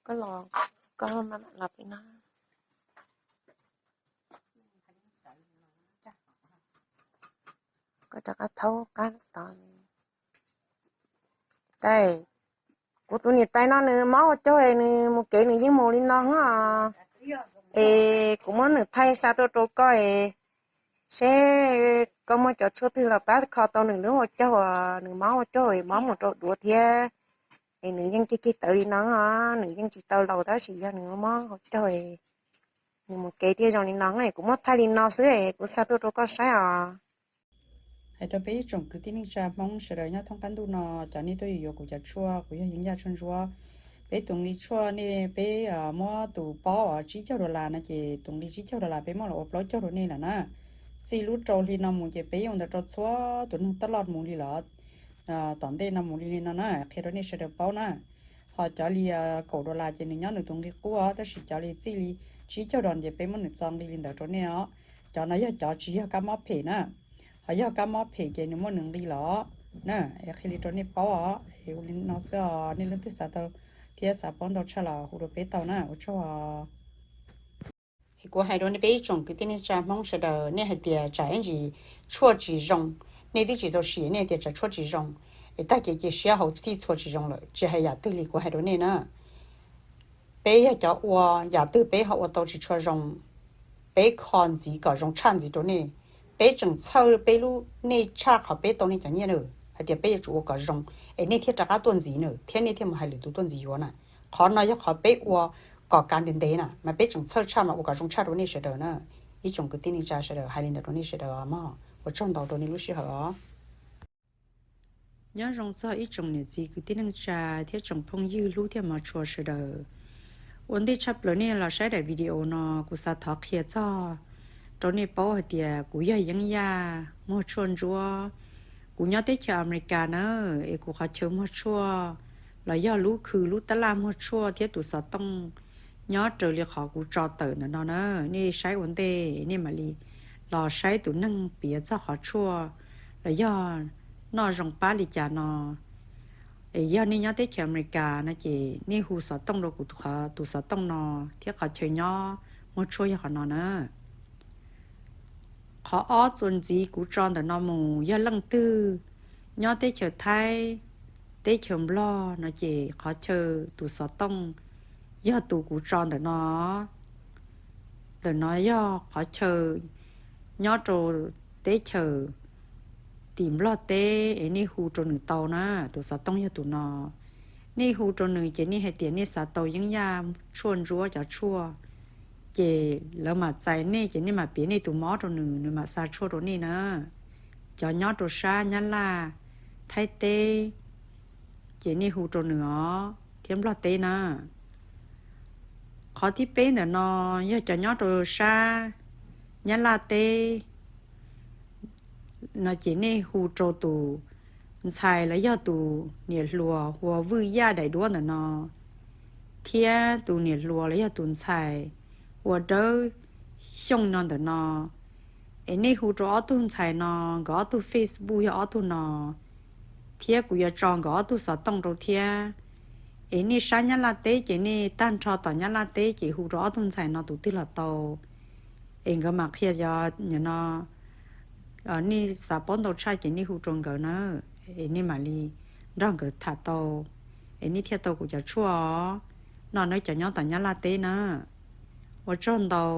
koj los, koj mam los pem no. Koj rov qab thaub qab tod. Tais, kuv tus niam tais no nws mob ua caug es nws mus kev nws yeej mus li no os. Es kuv muab nws thaij xa tuaj rau koj es seb koj muaj cov tshuaj twg los pab kho tau nws lub ua caug, nws mob ua caug es mob mus rau duav thiab. Es nws yeej cig cig tawv li no os, nws yeej tsis tau laus tab sis yog nws mob ua caug es nws mus kev thiaj zoo li no. Kuv muab thaij li no xwb es kuv xa tuaj rau koj saib os. Hais rau peb ib tsoom kwv tij neej tsa Hmoob sawv daws nyob thoob qab ntuj no, cov nej tuaj yuav yuav kuv cov tshuaj, kuv yog Yeeb Yaj tshuaj ntsuab. Peb tus nqi tshuaj nej peb muab tus paub tsib caug dollar no ces tus nqi tsib caug dollar peb muab los ua plaub caug rau nej lawm na. Txij lub rau hli no mus ces peb yeej ua ntawd rau txhua tus neeg taj loj mus li lawm. Tom ntej no mus li li no na, qhia rau nej sawv daws paub na. Ho cov li kaum dollar ces nws nyob nws tus nqi qub os, tab sis cov li txij li tsib caug dollar ces peb muab nws txo nqi li ntawd rau nej os. Cov no yog cov tsis yog kab mob phem na, ho yog kab mob phem ces nws muaj nws nqi los na. Es qhia li rau nej paub os, es ua li no xwb os, nej leej twg xav tau thiab xav paub ntau tshaj los hu rau peb tau na, ua tsaug os. Es kuv hais rau nej peb ib tsoom kwv tij neej tsa Hmoob sawv daws, nej hais tias tsam ib ntsis tshuaj tsis zoo, nej twb tsis tau sim nej tias tsam tshuaj tsis zoo, es tag kev cia siab hauv txhij txhua tsis zoo lawm, tsis hais yam twg li kuv hais rau nej na. Peb yog cov ua, yam twg peb ho ua tau tsis tshua zoo, peb kho ntxiv kom zoo tshaj ntxiv rau nej. Peb tseem txhawj peb lub, nej tshaj qhov peb tau nej cov nyiaj na, hais tias peb yuav tsum ua kom zoo, es nej thiaj rov qab tuaj ntxiv na, thiab nej thiaj mus hais lwm tus tuaj ntxiv yuav na. Qhov no yog qhov peb ua kom kav ntev ntev na, mas peb tseem txhawj tshaj mas ua kom zoo tshaj rau nej sawv daws na. Ib tsoom kwv tij neej tsa sawv daws, hais li ntawd rau nej sawv daws os mog, ua tsaug ntau rau nej lub sij hawm os. Nyob zoo txog ib tsoom niam txiv kwv tij neej tsa thiab tsoom phooj ywg hlub thiab hmov tshua sawv daws. Ua ntej tshaj plaws nej los saib daim video no, kuv xav thov qhia txog rau nej paub hais tias kuv yog Yeeb Yaj muag tshuaj ntsuab. Kuv nyob teb chaws Amelikas na, es kuv qhov chaw muag tshuaj los yog lub khw lub tab laj muag tshuaj thiab tus xov tooj nyob raws li qhov kuv tso tawm ntawm no na. Nej saib ua ntej nej mam li los saib tus neeg piav txog qhov tshuaj los yog noj zoo pab li cas no. Es yog nej nyob teb chaws Amelikas no ces nej hu xov tooj rau kuv tus xov tooj no thiab qhov chaw nyob muag tshuaj yog qhov no na. Qhov ob txuas ntxiv kuv tso ntawm no mus, yog leej twg nyob teb chaws Thaib, teb chaws Nplog no ces qhov chaw tus xov tooj yog tus kuv tso ntawm no. Ntawm no yog qhov chaw nyob rau teb chaws tim Nplog teb es nej hu rau nws tau na, tus xov tooj yog tus no. Nej hu rau nws ces nej hais tias nej xav tau Yeeb Yaj tshuaj ntsuab cov tshuaj, ces lawv mam txais nej ces nej mam piav nej tus mob rau nws, nws mam xa tshuaj rau nej na. Cov nyob rau sab Nyab Laj, Thaib teb, ces nej hu rau nws os, thiab Nplog teb na. Qhov thib peb ntawm no yog cov nyob rau sab Nyab Laj teb no ces nej hu rau tus ntxhais los yog tus niam hluas hu ua Vwj Yaj daim duab ntawm no, thiab tus niam hluas los yog tus ntxhais hu ua Dawb Xyooj no ntawm no. Es nej hu rau ob tug ntxhais no, nkawd ob tug Facebook yog ob tug no, thiab kuv yuav tso nkawd ob tug xov tooj rau thiab. Es nej sab Nyab Laj teb ces nej tag nrho tom Nyab Laj teb ces hu rau ob tug ntxhais no tus twg los tau. Es nkawd mam qhia, yog no nej xav paub ntau tshaj ces nej hu rau nkawd na, es nej mam li nrog nkawd tham tau, es nej thiaj tau kuv cov tshuaj os. No nawb cov nyob tom Nyab Laj teb na. Ua tsaug ntau.